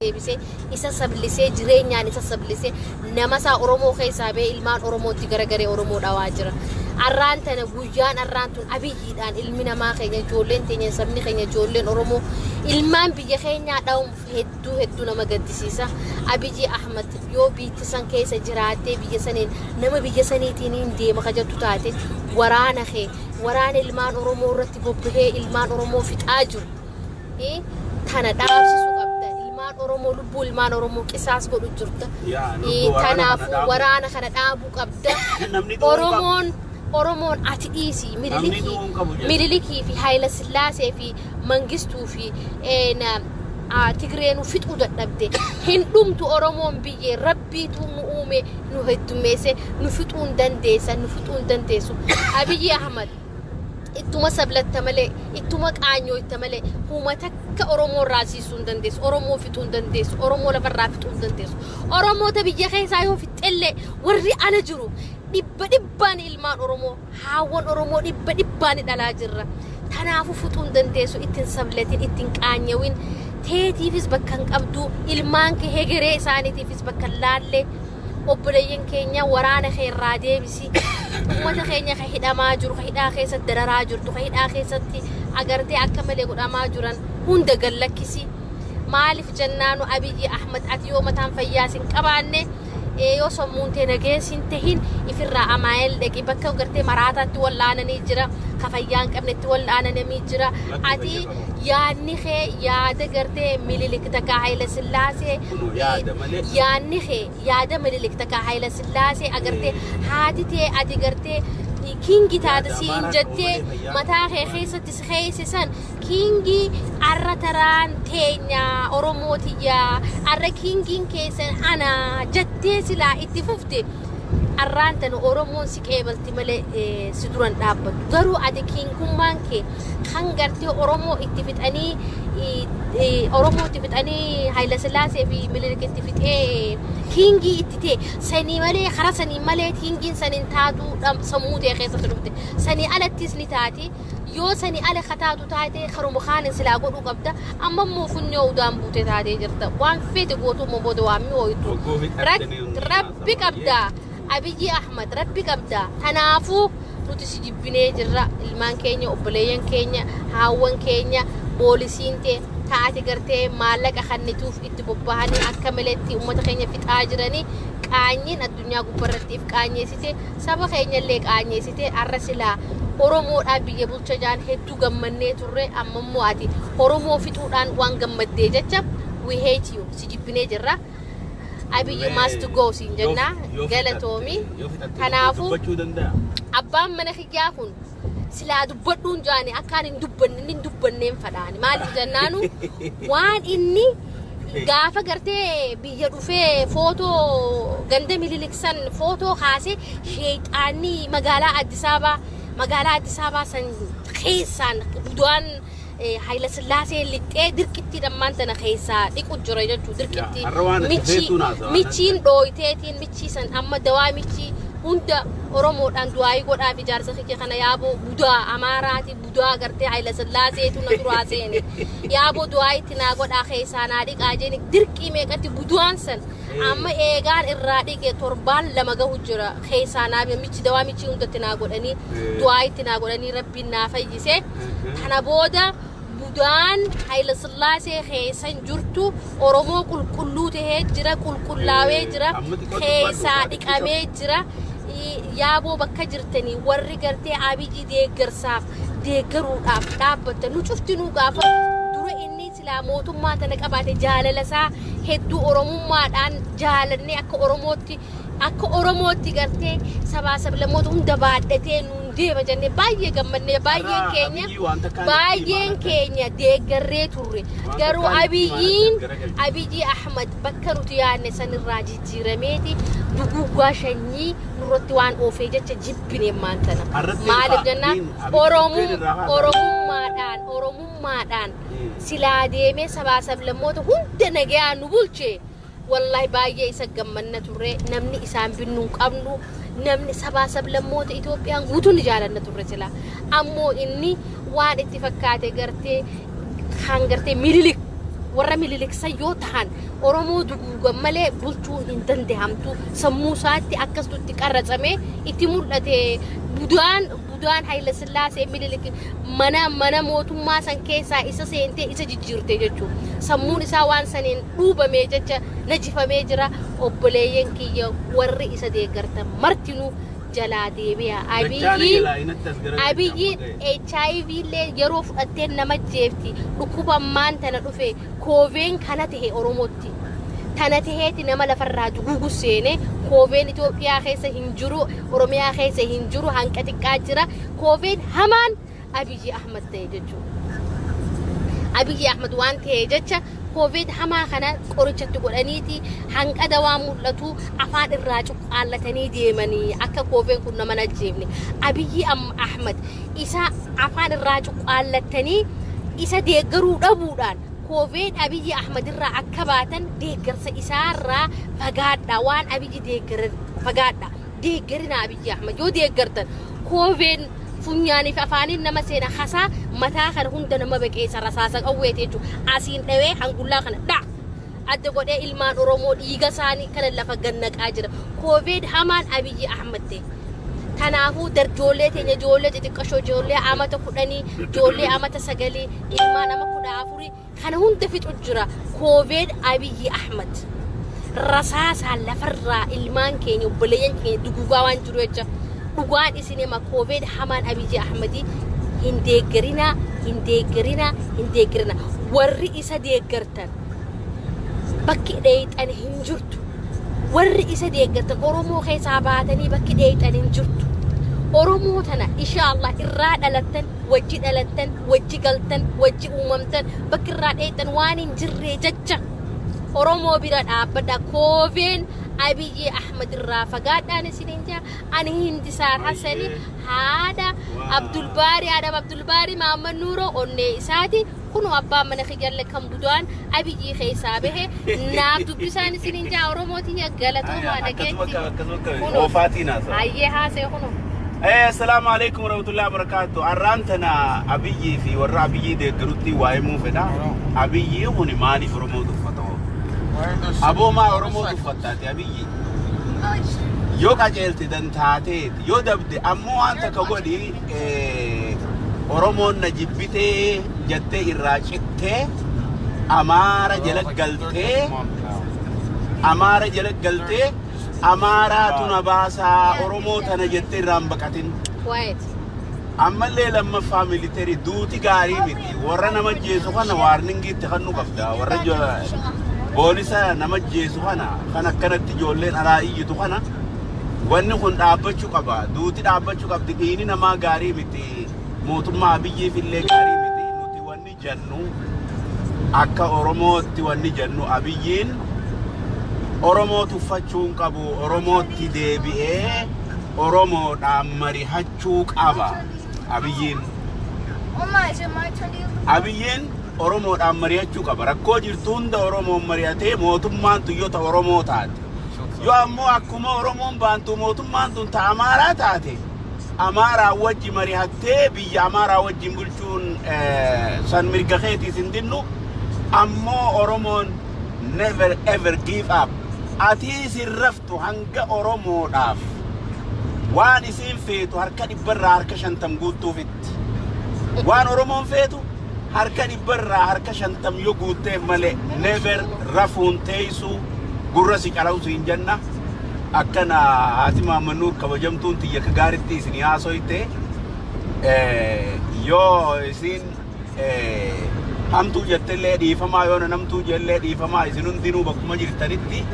Deebisee isa sablisee, jireenyaan isa sablisee, nama isaa Oromoo keessaa ba'ee ilmaan Oromootti garagaree Oromoo dhawaa jira. Arraan tana, guyyaan arraan tun, Abiyyiidhaan ilmi namaa keenya, ijoolleen teenya, sabni keenya, ijoolleen Oromoo, ilmaan biyya keenyaa dhawuuf hedduu hedduu nama gaddisiisa. Abiyyi Ahmad, yoo biitti san keessa jiraattee biyya saniin nama biyya saniitiin hin deema ka jettu taate, waraana kee, waraana ilmaan Oromoo irratti bobbahee ilmaan Oromoo fixaa jiru tana dhaabsisuu qabda. Ilmaan Oromoo, lubbuu ilmaan Oromoo qisaas godhu jirta. Yaa, lubbuu waraana kana Kanaafuu dhaabuu. Waraana kana dhaabuu qabda. Namni du'uu hin qabu. Oromoon ati dhiisi Namni du'uu hin qabu jedhe. Mililikii fi Haayila Sillaasee fi Mangistuu fi Tigreenuu fixuu dadhabde. Hin dhumtu Oromoon. Biyyee Rabbiitu nu uume, nu heddummeesse, nu fixuu hin dandeessan, nu fixuu hin dandeessu. Abiyyi Ahmad, ittuma sablatta malee, ittuma qaanyooyta malee, huma takka Oromoo irraa siisuu hin dandeessu, Oromoo fixuu hin dandeessu, Oromoo lafarraa fixuu hin dandeessu. Oromoota biyya keessaa yoo fixxellee, warri ala jiru dhibba dhibbaan, ilmaan Oromoo, haawwan Oromoo dhibba dhibbaan dhalaa jirra. Kanaafuu fixuu hin dandeessu. Ittiin sablatin, ittiin qaanyawin. Teetiifis bakka hin qabdu, ilmaan kee hegeree isaaniitiifis bakka hin laalle. Obboleeyyan keenya waraana kee irraa deebisi. Ummata keenya ka hidhamaa jiru, ka hidhaa keessatti dararaa jirtu, ka hidhaa keessatti agartee akka malee godhamaa jiran hunda gallakkisi. Maaliif jennaanu, Abiyyi Ahmad, ati yoo mataan fayyaa sin qabaanne, yoo sammuun tee nageen sin tahin, ifirraa amaayel dhaqi. Bakka gartee maraataatti wal'aananii jira, ka fayyaa hin qabnetti wal'aananii jira. Lakki, ati fayya qaba. Yaadni kee yaada gartee Mililik takka Haayila Sillaasee. Kunoo yaada malee. Yaadni kee yaada Mililik takka Haayila Sillaasee. Agartee, haati tee ati gartee king taate Yaada siin Amaaraa jettee qabu malee fayyaa mataa kee qabu. keessatti si keesse san, king arra taraan teenya Oromootiyyaa, arra kingiin keessan ana jettee silaa itti fufte, arraan tana Oromoon si qeebalti malee si duran dhaabbattu. Garuu ati kingummaan kee kan gartee Oromoo itti fixanii, Oromoo itti fixanii, Haayila Sillaasee fi Minilik itti fixee king itti ta'e sanii malee, karaa sanii malee kingiin saniin taatu sammuu ta'e keessatti dhufte. Sanii alattis ni taati. Yoo sanii ala kataatu taate, karuma kaanin silaa godhuu qabda. Amma immoo funyoo udaan buutee taatee jirta. Waan feete gootuu immoo booda waan mi'ooytu. Hogguu fixattanii hundi Rabbi haasawaa. qabda. Abiyyi Ahmad, Rabbi qabda. Kanaafuu nuti si jibbinee jirra. Ilmaan keenya, obboleeyyan keenya, haawwan keenya, poolisiin ta'e taate gartee maallaqa kannituuf itti bobbahanii akka maletti uummata keenya fixaa jiranii. Qaanyiin addunyaa gubbarratti if qaanyeessite, saba keenya illee qaanyeessite. Arra silaa Oromoodhaan biyya bulcha jaan hedduu gammannee turre. Amma immoo ati Oromoo fixuudhaan waan gammaddee jecha, we hate you, si jibbinee jirra. Abiyyi must go siin jenna. Galatoomi. Yoo fixatte Kanaafuu dubbachuu danda'a. Abbaan mana kiyyaa kun silaa dubbadhuun jaani akkaan hin dubbanne, inni hin dubbanneen fadhaani. Maaliif jennaanu, waan inni gaafa gartee biyya dhufee footoo ganda Mililiksan footoo kaasee, sheexaanni magaalaa Addis Ababaa san keessaan budaan Haayila Sillaasee lixxee dirqitti dhammaan tana keessaa dhiqu jira jechuu dirqitti. Har'a waan ati feetuun haasawaa. Michiin dhooyteetiin michii san amma dawaa michii hunda Oromoodhaan du'aayii godhaaf ijaarsa kiyya kana. Yaaboo, budaa Amaaraati, budaa gartee Haayila Sillaaseetu na duraa seene, yaaboo du'aayitti naa godhaa, keessaa naa dhiqaa jeeni. Dirqii meeqatti budaan san amma eegaan irraa dhiqe torbaan 2 gahu jira. Keessaa naa michi, dawaa michii hundatti naa godhanii, du'aayitti naa godhanii, Rabbiin naa fayyise. Kana booda budaan Haayila Sillaasee keessan jirtu Oromoo qulqulluu tahee jira, qulqullaawee jira, Amma xiqqoo keessaa dubbadhu. Dhiqamee jira. Yaaboo, bakka jirtanii warri gartee Abiyyi deeggarsaaf deeggaruudhaaf dhaabbattan, nu cuftinuu gaafa dura inni silaa mootummaa tana qabaate jaalala isaa hedduu Oromummaadhaan jaalannee, akka Oromootti gartee sabaa sablammoota hunda baadhatee nuun deema jennee baay'ee gammannee, baay'een Har'a keenya Abiyyi waan takkaan baay'een itti keenya deeggarree turre. Waan Garuu takkaan itti Abiyyiin himaa garagalche. Abiyyi Ahmad bakka nuti yaadne sanirraa jijjiirameeti duguuggaa sanyii nurratti waan oofee jecha jibbine maantana. Har'atti Maaliif irraa jennaan, Abiyyi Oromoo irraa haasa'a. Oromummaadhaan silaa deemee sabaa sablammoota hunda nagayaan nu bulche, wallahi baay'ee isa gammanna turre. Namni isaan binnu hin qabnu, namni sabaa sablammoota Itoophiyaan guutuun ni jaalanna turre silaa. Ammoo inni waan itti fakkaate gartee kan gartee Mililik Warra Mililiksan yoo tahan Oromoo duguugan malee bulchuu hin dandehamtu. Sammuu isaatti akkasitu itti qarratsamee itti mul'ate. Budaan budaan Hayila Sillaasee Mililik mana mana mootummaa san keessaa isa seentee isa jijjiirte jechuudha. Sammuun isaa waan saniin dhuubamee jecha najifamee jira. Obboleeyyan kiyya, warri isa deeggartan martinuu jalaa deebi'a. Dachaana Abiyyiin jalaa inatti as gara Abiyyiin HIV illee yeroo fudhattee nama jeefti. Dhukkuba ammaan tana dhufe kooveen kana tahe Oromootti. Tana taheeti nama lafarraa duguugu seene. Kooveen Itoophiyaa keessa hin jiru, Oromiyaa keessa hin jiru, hanqa xiqqaa jira. Kooveen hamaan Abiyyi Ahmad ta'e jechuudha. Abiyyi Ahmad waan ta'e jecha koovid hamaa kana qorichatti godhaniiti hanqa dawaa mul'atu afaan irraa cuqqaallatanii deemanii akka kooveen kun nama ajjeefne. Abiyyi Ahmad isa afaan irraa cuqqaallatanii isa deeggaruu dhabuudhaan kooveen Abiyyi Ahmad irraa akka baatan deeggarsa isaarraa fagaadha. Waan Abiyyi deeggaran fagaadha. Deeggarina Abiyyi Ahmad. Yoo deeggartan kooveen funyaanii fi afaaniin nama seena, hasaa mataa kana hunda nama baqeessa, rasaasa qawweeti jechuudha. Asiin dhawee hangullaa kana dha adda godhee ilmaan Oromoo dhiiga isaanii kana lafa gannaqaa jira. Koovid hamaan Abiyyi Ahmad ta'e. Kanaafuu darjoollee teenya, ijoollee xixiqqashoo, ijoollee amata 10, ijoollee amata 9, ilmaan ama 14 kana hunda fixu jira koovid Abiyyi Ahmad. Rasaasaan lafarraa ilmaan keenya, obboleeyyan keenya dugugaa waan jiru jecha dhugaan isin hima, koovid hamaan Abiyyi Ahmadii hin deeggarinaa, hin deeggarinaa, hin deeggarinaa. Warri isa deeggartan bakki dheeyxan hin jirtu. Warri isa deeggartan Oromoo keessaa baatanii bakki dheeyxan hin jirtu. Oromoo tana insha Allah irraa dhalattan, wajji dhalattan, wajji galtan, wajji uumamtan, bakki irraa dheeyxan waan hin jirre jecha Oromoo bira dhaabbadha. Kooveen Abiyyi Ahmad irraa fagaadhaan isiniin jaa. Ani Hindisaar Hassani, haadha Abdulbaari Adam Abdulbaari Mahammad Nuuroo onnee isaati. Kunoo abbaan mana kiyyalle kan budaan Abiyyii keessaa bahe naaf dubbisaan isiniin jaa. Oromoo tiyya, galatoomaa, dhageetti. Akkasuma Kunoo. Oofaatiin haasa'a. Hayyee, haasee kunoo. Assalaamu alaikum warahmatullahi wabarakatuh. Arraan tana Abiyyii fi warra Abiyyii deeggarutti waa'ee muu fedha. Abiyyii kuni maaliif Oromoo tuffata? Aboomaa Oromoo tuffattaati Abiyyi. Yoo qajeelte dantaateeti, yoo dabde ammoo waan takka godhi, Oromoon na jibbitee jettee irraa cittee Amaara jala galtee, Amaara jala galtee, Amaaraatu na baasaa Oromoo tana jettee irraan baqatin. Quiet. Ammallee lammaffaa military duuti gaarii miti. Warra nama jeesu kana warningiitti kannu qabda. Warra poolisa nama jeesu kana kan akkanatti ijoolleen alaa iyyitu kana wanni kun dhaabbachuu qaba. Duuti dhaabbachuu qabdi. Dhiini namaa gaarii miti. Mootummaa Abiyyiif illee gaarii miti. Nuti wanni jennu, akka Oromootti wanni jennu, Abiyyiin Oromoo tuffachuu hin qabu. Oromootti deebi'ee Oromoodhaan marihachuu qaba Abiyyiin. Mama, is it my turn to use the Abiyyiin Oromoodhaan mari'achuu qaba. Rakkoo jirtu hunda Oromoon mari'atee mootummaan tuyyota Oromoo taate. Yoo ammoo akkuma Oromoon baantu mootummaan tun ta Amaaraa taate, Amaaraa wajji mari'attee biyya Amaaraa wajjin bulchuun san mirga keetiis hin dinnu. Ammoo Oromoon never ever give up. Atiis hin raftu hanga Oromoodhaaf waan isiin feetu harka dhibbarraa harka 50 guuttuufitti. Waan Oromoon feetu harka dhibbarraa harka 50 yoo guutteef malee never rafuun teessu gurra si cala'u siin jenna. Akkana haati Maammannuur kabajamtuun tiyya akka gaaritti isinii haasoyte, yoo isin hamtuu jettellee dhiifamaa, yoo namtuu jellee dhiifamaa, isin hundinuu bakkuma jirtanitti.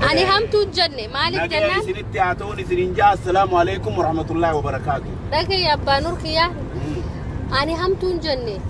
Ani hamtuu hin jenne. Maaliif Nagaya jennaan? isinitti haa ta'uun isiniin jaa. Assalaamu alaikum warahmatullaahi wabarakaatu. Dhagaye, abbaa Nur kiyyaa. Ani hamtuu hin jenne.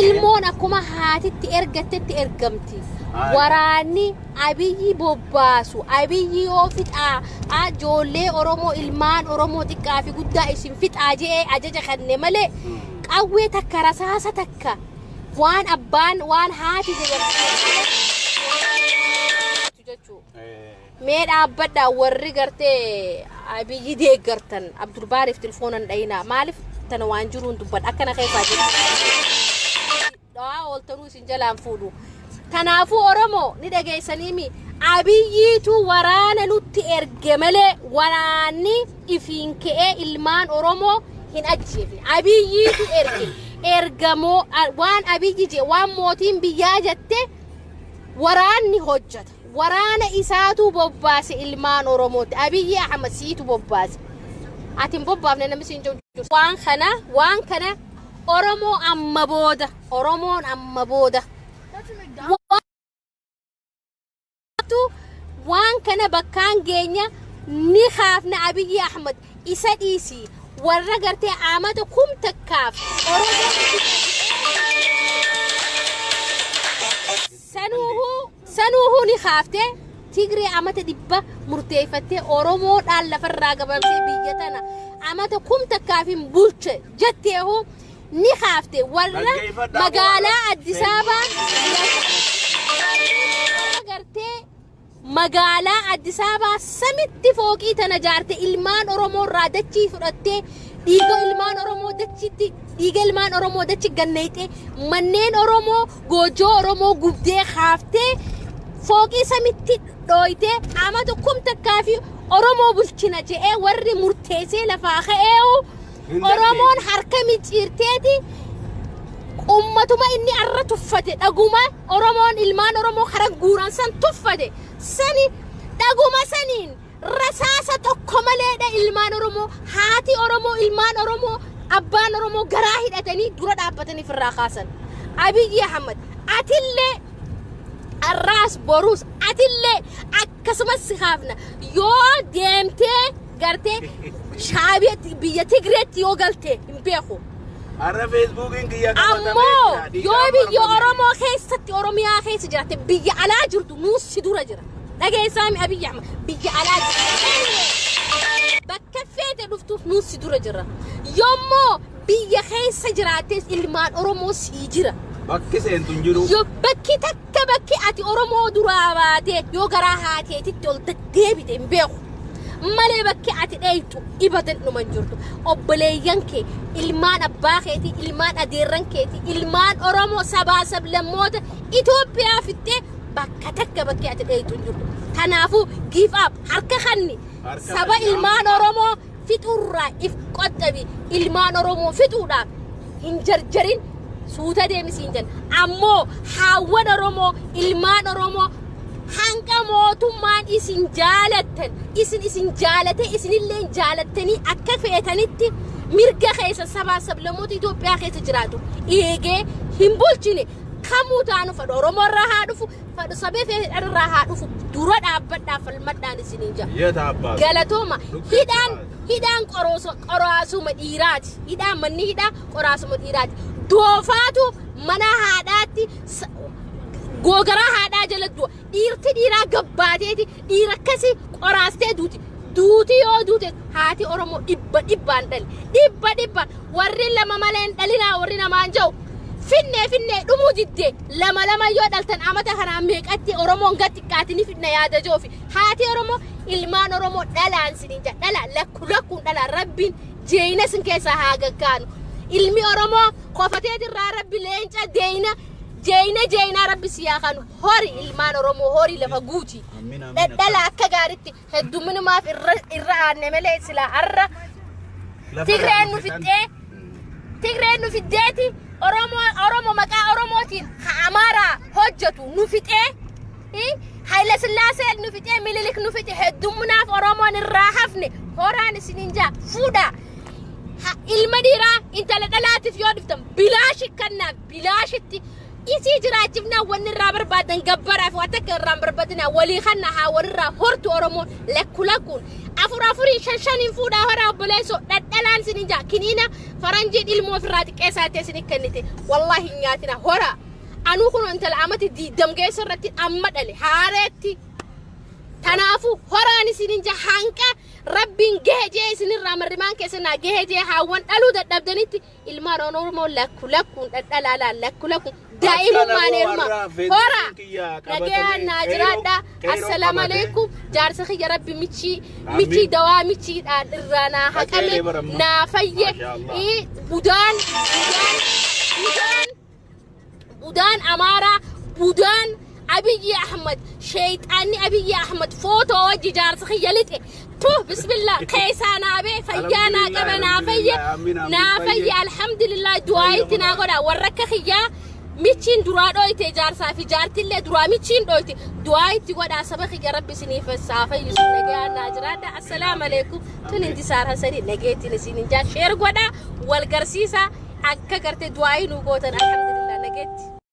Ilmoon akkuma haatitti ergattetti ergamti. Aye. Waraanni Abiyyi bobbaasu, Abiyyi yoo fixaa ijoollee Oromoo, ilmaan Oromoo xiqqaa fi guddaa isin fixaa je'ee ajaja kenne malee qawwee takka, rasaasa takka, waan abbaan waan haati jedhamtu jechuudha. Mee dhaabbadhaa, warri gartee Abiyyi deeggartan Abdulbaariif tilfoonan dhayinaa. Maaliif tana waan jiruun dubbadha akkana keessaa jiru. Dhawaa ooltanuu isin jalaan fuudhu. Tanaafuu Oromoo ni dhageessaniimi, Abiyyiitu waraana nutti erge malee waraanni ifiin ka'ee ilmaan Oromoo hin ajjeefne. Abiyyiitu erge. Ergamoo waan Abiyyi je, waan mootiin biyyaa jette waraanni hojjeta. Waraana isaatu bobbaase ilmaan Oromootti. Abiyyi Ahmad siitu bobbaase. Ati hin bobbaafne, namni siin jiru. Waan kana Oromoo amma booda, Oromoon amma booda That's a McDonald's. Waan kana bakkaan geenya ni kaafna. Abiyyi Ahmad isa dhiisi, warra gartee amata 1000f Oromoo sanuuhuu ni kaaftee, Tigree amata 100 murteeffattee Oromoodhaan lafarraa gabaabsee biyya tana amata 1000f hin bulche jetteehu ni kaafte. Warra Dhaggeeffadhaa. magaalaa Addis Ababaa, warra gartee magaalaa Addis Ababaa samitti fooqii tana jaarte, ilmaan Oromoo irraa dachii fudhattee, dhiiga ilmaan Oromoo dachitti, dhiiga ilmaan Oromoo dachi ganneeyxee, manneen Oromoo, goojoo Oromoo gubdee kaaftee, fooqii samitti dhooytee amata 1000 fi Oromoo bulchina je'ee warri murteessee lafaa ka'eehu Hin Oromoon harka micciirteeti ummatuma inni arra tuffate, dhaguma Oromoon ilmaan Oromoo kara guuran san tuffate sani, dhaguma saniin rasaasa tokko maleedha ilmaan Oromoo, haati Oromoo, ilmaan Oromoo, abbaan Oromoo garaa hidhatanii dura dhaabbatanii firraa kaasan. Abiyyi Ahmad, atillee arraas boruus atillee akkasumas si kaafna. Yoo deemtee gartee Shaabiyaatti, biyya Tigreetti yoo galte hin beeku. Har'a Feesbuukiin kiyya qabatamee Ammoo jira. yoo biyya Oromoo keessatti, Oromiyaa keessa jiraatte, biyya alaa jirtu, nuus si dura jira. Dhageessaami, Abiyyi Ahmad, biyya alaa jirtu. Bakka feete dhuftuuf nuus si dura jira. Yoommoo biyya keessa jiraattes ilmaan Oromoo sii jira. Bakki seentu hin jiru. Yoo bakki takka, bakki ati Oromoo duraa baatee yoo garaa haateetitti ol deddeebite hin beeku. Malee bakki ati dheeytu ibadan dhuma hin jirtu. Obboleeyyan kee, ilmaan abbaa keetii, ilmaan adeerran keetii, ilmaan Oromoo sabaa sablammoota Itoophiyaa fixxee bakka takka bakki ati dheeytu hin jirtu. Kanaafuu give up, harka kanni Harka saba kanni. Ilmaan Oromoo fixuurraa if qoxxabi. Ilmaan Oromoo fixuudhaaf hin jarjarin, suuta deemisiin jenna. Ammoo haawwan Oromoo, ilmaan Oromoo, hanqa mootummaan isin jaalattan, isin jaalate, isinillee jaalattanii akka feetanitti mirga keessa sabaa sablammoota Itoophiyaa keessa jiraatu eegee hin bulchine kamuu taanu, fadhu Oromoo irraa haa dhufu, fadhu sabee fedhan irraa haa dhufu, dura dhaabbadhaa falmadhaan isiniin jira. Yeeta abbaa. Galatooma. Dhukkee Hidhaan baate. hidhaan qoraasuma dhiiraati. Hidhaan, manni hidhaa qoraasuma dhiiraati. Doofaatu mana haadhaatti googaraa haadhaa jala du'a. Dhiirti dhiiraa gabbaateeti dhiira akkasii qoraastee duuti. Duuti yoo duute haati Oromoo dhibba dhibbaan dhali. Dhibba dhibbaan warri lama malee hin dhalinaa warri namaan jiru. Finnee finnee dhumuu diddee lama lama yoo dhaltan amata kanaan meeqatti Oromoon gad xiqqaatini fidna yaada joofi. Haati Oromoo, ilmaan Oromoo, dhalaan sinin jedha, dhala lakku lakkuun dhala, Rabbiin jeeyina sin keessaa haa gaggaanu. Ilmi Oromoo kofateetirraa Rabbi leenca deeyina jeeyina jeeyinaa Rabbi si haa kanu. Hori, ilmaan Oromoo, hori, lafa guuti. Amiin, amiin. Dhadhala akka gaariitti hedduminumaaf irra aanne malee silaa har'a Lafa Tigreen nu irraa fixxee, Tigreen nu fiddeeti Oromoo, Oromoo maqaa Oromootiin ha Amaaraa hojjetu nu fixee, Haayila Sillaasee nu fixee, Minilik nu fixe, heddumminaaf Oromoon irraa hafne. Horaan isiniin jaa, fuudhaa. Ilma dhiiraa intala dhalaatiif yoo dhuftan bilaashi kannaaf, bilaashitti isii jiraachifnaa, wanni irraa barbaadan gabbaraaf waan takka irraa hin barbaadinaa, walii kanna haa walirraa hortu. Oromoon lakku lakkuun, afur afuriin, shan shaniin fuudhaa, horaa obboleessoo, dhadhalaan isiniin jaa. Kiniina faranjiin ilmoo ofirraa xiqqeessaa ta'e isinii kennite wallaahi hin nyaatina, horaa. Anuu kun intala amati 20 geessa irratti amma dhale haareetti. Kanaafuu horaan isiniin jaa. Hanqa Rabbiin gahe jee isinirraa marrimaan keessa naa gahe jee haawwan dhaluu dadhabdanitti ilmaan Oromoo lakku lakkuun dhadhalaalaa, lakku lakkuun daa'imummaan heeruma, horaa. Nagayaan naa jiraadha. Assalaamu alaikum. Jaarsa kiyya Rabbi michii michii dawaa michiidhaan irraa naa haqame, naa fayye. Budaan budaan budaan budaan Amaaraa. Budaan Abiyyi Ahmad, sheeyxaanni Abiyyi Ahmad footoo wajji jaarsa kiyya lixe. Tuh bismillah keessaa naa bee fayyaa naa qaba naa fayye naa fayye alhamdulillah du'aayitti naa godha warra akka kiyyaa michiin duraa dhooyte jaarsaa fi jaartillee duraa michiin dhooyte du'aayitti godhaa saba kiyya rabbi isiniif haa fayyisu nagayaan naa jiraadha assalaamu alaikum tun intisaar hasanii nageettiin isin hin jaa share godhaa wal garsiisaa akka gartee du'aayii nuu gootan alhamdulillah nageetti.